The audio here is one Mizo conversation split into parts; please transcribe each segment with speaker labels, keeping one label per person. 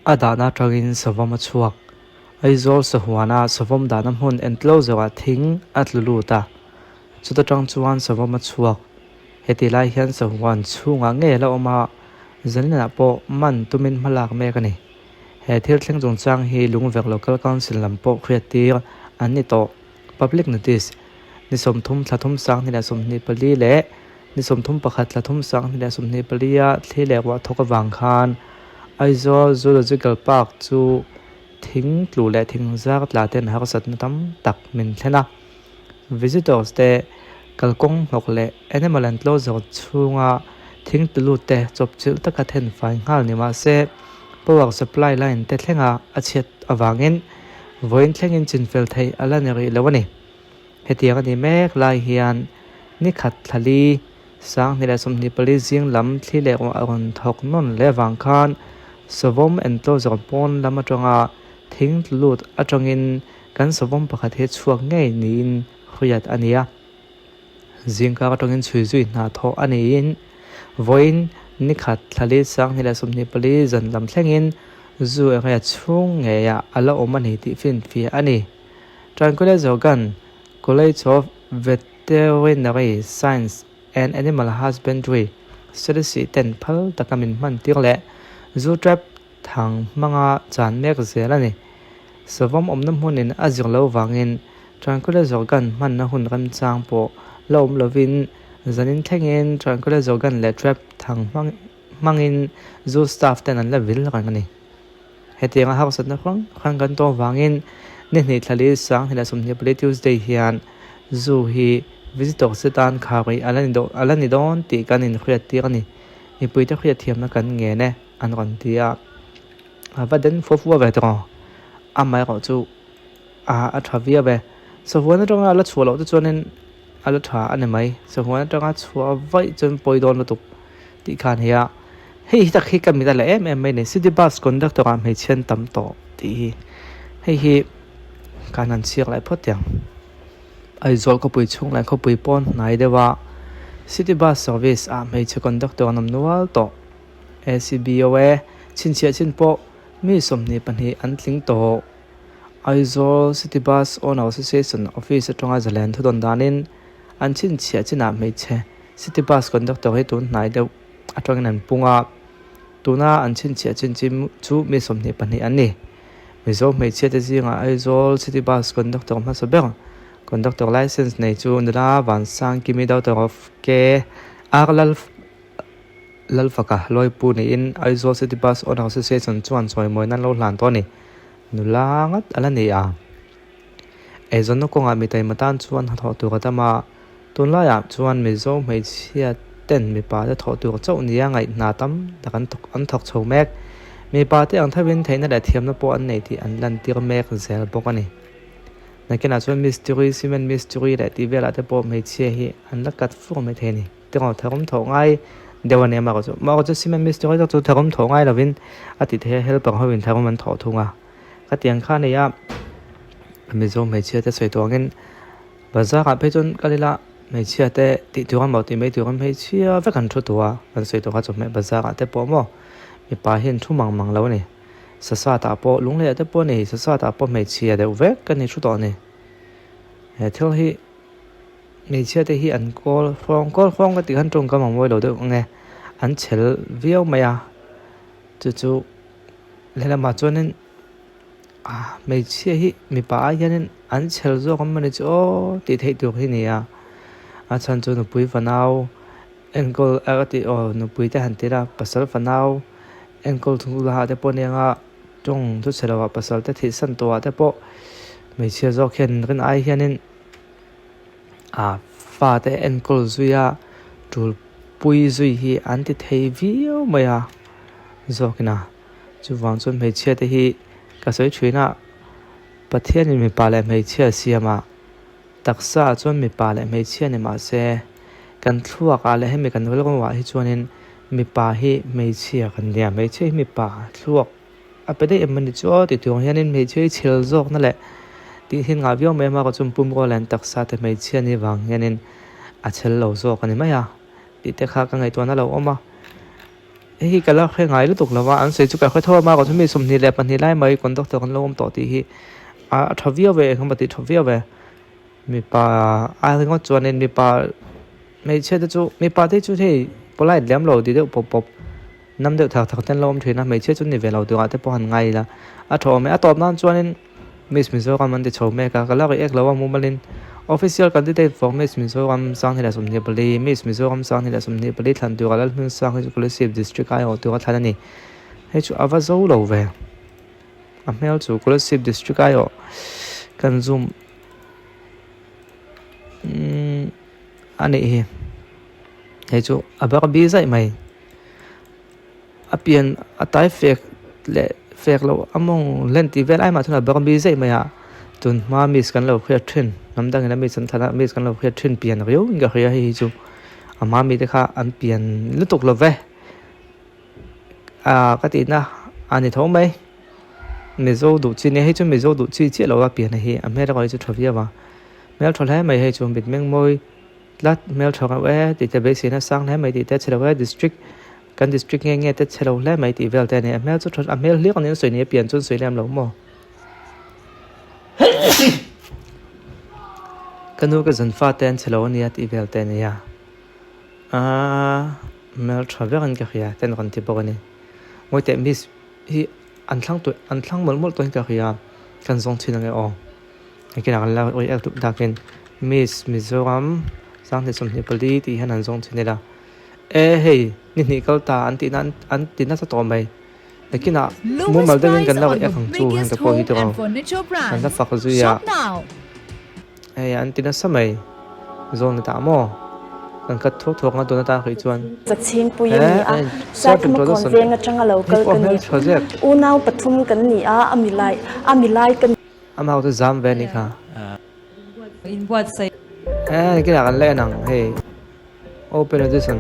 Speaker 1: A dahna atangin savawm a chhuak. Aizawl sahuana savawm dahna hmun enclosure-ah thing a tlu lut a, chuta tang chuan savawm a chhuak. Heti lai hian sahuan chhungah ngei a la awm a, zaninah pawh man tumin hma lak mek a ni. He thil thleng chungchang hi Lungverh Local Council lam pawh hriattir an ni tawh. Public Notice, Ni 30 thla thum 2024 leh ni 31 thla thum 2024 a thli leh ruah thawk avang khan Aizawl Zoological Park chu thing tlu leh thing zar tla ten harsatna tam tak min thlen a. Visitors te kalkawng hnawk leh animal enclosure chhunga thing tlu lut te chawpchilh taka then fai nghal ni mah se power supply line te thlenga a chhiat avangin vawiin thlengin chinfel theih a la ni rih lo a ni. Hetiang a ni mek lai hian ni khat thla li, 2024 zing lam thli leh ruah a rawn thawk nawn leh avang khan savawm enclosure pawn lam atanga thing tlu lut atangin kan savawm pakhat hi chhuak ngei niin hriat a ni a. Zingkar atangin chhui zui hna thawh a niin vawiin ni khat thla li, 2024 zan lam thlengin zu area chhung ngeiah a la awm a ni tih finfiah a ni. Tranquilizer Gun, College of Veterinary Science and Animal Husbandry, Selesih ten phal taka min hman tir leh zu trap thang hmanga chan mek zel a ni. Savawm awmna hmunin a zir lo vangin Tranquilizer Gun hmanna hun remchang pawh la awm lovin zanin thlengin Tranquilizer Gun leh trap thang hmangin zu staff ten an la vil reng a ni. Hetianga harsatna hrang hrang kan tawng vangin ni hnih thla li 2024 Tuesday hian Zoo hi visitor se tan khar rih a la ni a la ni dawn tih kan inhriat tir a ni. Mipuite hriatthiamna kan ngen e an rawn ti a. A va den fua fua ve tawh amaherawh chu a a tha viau e. Sahuan atanga a la chhuah loh te chuanin a la tha a ni mai. Sahuan atanga chhuah vaih chuan pawi dawn lutuk tih khan hi a. Hei hi tak hi ka mit a la em em mai a ni. City bus conductor ah hmeichhia an tam tawh tih hi. Hei hi kan han chhiar lai phawt ang. Aizawl khawpui chhung leh khawpui pawn hnai deuh a city bus service ah hmeichhe conductor an awm nual tawh. ACBOA chhinchhiah chin pawh mi 22 an tling tawh. Aizawl City Bus Owner Association office atanga zalen thu dawn danin an chhinchhiah chinah hmeichhe city bus conductor hi tun hnai deuh atangin an pung a, tuna an chhinchhiah chin chi chu mi 22 an ni. Mizo hmeichhia te zingah Aizawl City Bus conductor hmasa ber conductor licence nei chu nula Vansangkimi daughter of K R Lal Lalfaka Lawipu niin Aizawl City Bus Owner Association chuan chawimawi nan lo hlan tawh a ni. Nula ngat a la ni a. Eizawnna kawngah mi taima tan chuan hnathawh tur a tam a, tunlaiah chuan Mizo hmeichhia ten mipa te thawh tur chauh nia ngaihna tam tak an thawk an thawk chho mek. Mipa te ang thovin theihna leh thiamna pawh an nei tih an lantir mek zel bawk a ni. Nakinah chuan mistiri, cement mistiri leh tih velah te pawh hmeichhia hi an la kat fur mai thei a ni. Tiraw tharum thawh ngai deuh a ni a marawh chu marawh chu cement mistiri tak chu tharum thawh ngai lovin a ti thei a helper hovin tharum an thawh thung a ka tiang kha a ni a Mizo hmeichhia te sawi tawh angin bazar ah phei chuan kal ila hmeichhia te tih tur a maw tih mai tur a hmeichhia vek an thu tawh a kan sawi tawh kha chawhmeh bazar ah te pawh maw mipa hi an thu mang mang lo a ni sasat ah pawh lunglei ah te pawh a ni sasat ah pawh hmeichhia deuh vek a ni thu tawh a ni he thil hi. Hmeichhia te hi an kawl hrawng kawl hrawng ka tih khan tawngkam a mawi lo deuh ang e an chhel viau mai a chu chu lehlamah chuanin ah hmeichhia hi mipa ai hianin an chhel zawk ang mawni chu aw tih theih tur hi a ni a a chhan chu nupui fanau enkawl a tih aw nupui te han ti ila pasal fanau enkawl thung lah te pawh a ni ang a tawng thu chhe lovah pasal te thih san tawhah te pawh hmeichhia zawk hian rin ai hianin. Ah fate enkawl zui a tul pui zui hi an ti thei viau mai a zawkin a chuvang chuan hmeichhia te hi ka sawi thin a Pathianin mipa leh hmeichhia siam a taksa ah chuan mipa leh hmeichhia ni mahse kan thluak ah leh hemi kan rilru ah hi chuanin mipa hi hmeichhia kan nia hmeichhia hi mipa thluak A pe daih em a ni chu aw ti tur hianin hmeichhia hi chhel zawkna leh tih hi ngah viau mai a marawh chu pum rual leh an taksa te hmeichhia ni vang hianin a chhel lo zawk a ni mai a tih te kha ka ngaihtuahna lo awm a. Hei hi ka la hre ngai lutuk lo va, an sawi chu ka hre tho a, mahrawh chu mi 22 lai mai conductor kan lo awm tawh tih hi a tha viau e, engemaw tih tha viau e. Mipa ai ringawt chuanin mipa hmeichhia te chu mipa te chu hei polite lem lo ti deuh pawp pawp nam deuh thak thak te an lo awm thin a, hmeichhia chu ni ve lo turah te pawh han ngai ila a tha awm e. A tawp nan chuanin Miss Mizoram an ti chho mek a, ka la react lo a mumalin Official candidate for Miss Mizoram 2024, Miss Mizoram 2024 thlan tura Lalhmingsang hi chu Kolasib District aiawh tura thlan a ni. Hei chu a va zo lo ve. A hmel chu Kolasib District aiawh kan zoom umm a nih hi. Hei chu a bar bi zaih mai. A pian a tai fek leh fek loh a mawng len tih vel ai mah chuan a bar bi zaih mai a, tun hma miss kan lo hriat thin hnam dangin a miss an thlan a miss kan lo hriat thin pian riau in ka hria hei hi chu a hma mi te kha an pian lutuk lo ve ah ka tihna a ni tho mai mizo duh chi nia hei chu mizo duh chi chiah lo a pian a hi a hmel erawh hi chu tha viau a hmeltha hle mai hei chu mitmeng mawi tlat hmeltha reuh e tih te beiseina sang hle mai tih te chhe lo e district Kan district nge nge te chhe lo hle mai tih vel te a ni. A hmel chu a hmel hliak aniang sawi ni a pian chu an sawi lem lo maw? Ka nu ka zan fa te an chhe lo ania tih vel te a ni a. Aaa hmel tha vek in ka hria ten rawn ti bawk a ni. Ngawi teh miss hi an thlang tawh an thlang mawlh mawlh tawhin ka hria kan zawng chhin ange aw. Engtin ah kan la react duh dakin miss Mizoram 2024 tih hian an zawng chhin ila. E hei, ni hnih kal ta an tihna an ti nasa tawh mai. Nakinah mumal deuhin kan la react ang chu heng te pawh hi tiraw kan la fak zui a. Hei an ti nasa mai zawn ni ta maw? Kan khat thuak thuak nga tun atan hrih chuan.
Speaker 2: Chhingpui a ni a, Saithuma kawn veng atanga lo kal ka ni. Unau pathum kan ni a, a milai a milai ka ni.
Speaker 1: Amah chu zam ve a nih kha.
Speaker 3: Inbuatsaih.
Speaker 1: E nakinah kan la en ang hei. Open edition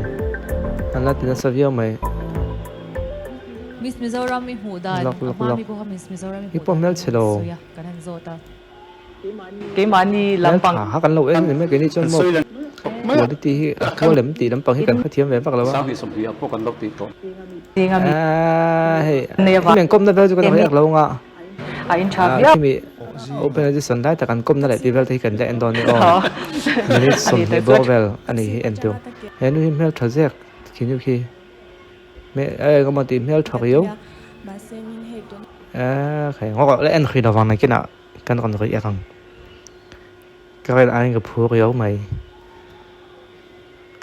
Speaker 1: an la ti nasa viau mai.
Speaker 3: Miss Mizoram i hmuh dan
Speaker 1: Lak lak
Speaker 3: a hma
Speaker 1: lak
Speaker 3: mi pawh kha Miss Mizoram i
Speaker 1: Hi
Speaker 3: hmuh
Speaker 1: pawh
Speaker 3: dan
Speaker 1: hmel
Speaker 3: hi
Speaker 1: chhe lo.
Speaker 3: sawi a kan han zawt a.
Speaker 4: Keimahni
Speaker 1: Hmel
Speaker 4: lampang.
Speaker 1: tha kha kan lo en ni mai keini chuan maw quality hi a kual em tih lampang hi kan hrethiam ve vak lo a. Eeee hei khi men kawmna vel chu kan react lo anga.
Speaker 4: A in tha viau.
Speaker 1: Khimi open edition lai tak an kawmna leh tih vel te hi kan la en dawn ni aw. Minute 20 bawk vel a nih hi en tur. He nu hi hmel tha zek khi nu khi. Eng emaw tih hmel tha riau. Eee khai ngawk la en hrih lovang nakinah kan rawn react ang. Ka rin aiin ka phur riau mai.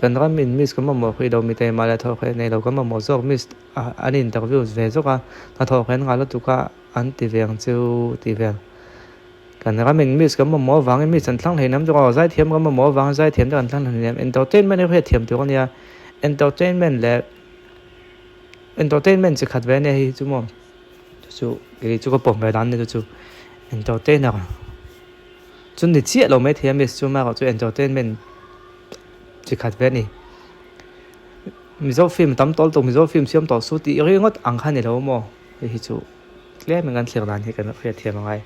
Speaker 1: Kan ram in miss kan mamawh hrih lo mitei mah leh thawh hreh nei lo kan mamawh zawk miss an interview ve zawk a hnathawh hreh an ngah lutuk a an ti ve ang chu tih vel. Kan ram in miss kan mamawh avangin miss an thlang hleinem zawk a zaithiam kan mamawh avangin zaithiam te kan thlang hleinem entertainment hi hriat thiam tur a nia entertainment leh entertainment chi khat ve a nia hei hi chu maw chu chu kei chu ka pawm ve dan a ni chu chu entertainer. Chu ni chiah lo maithei a miss chu amaherawh chu entertainment chi khat ve a ni. Mizo film tam tawlh tawh Mizo film siam tawh su tih ringawt ang kha a ni lo maw hei hi chu tlem in kan thlir dan hi kan hriatthiam a ngai.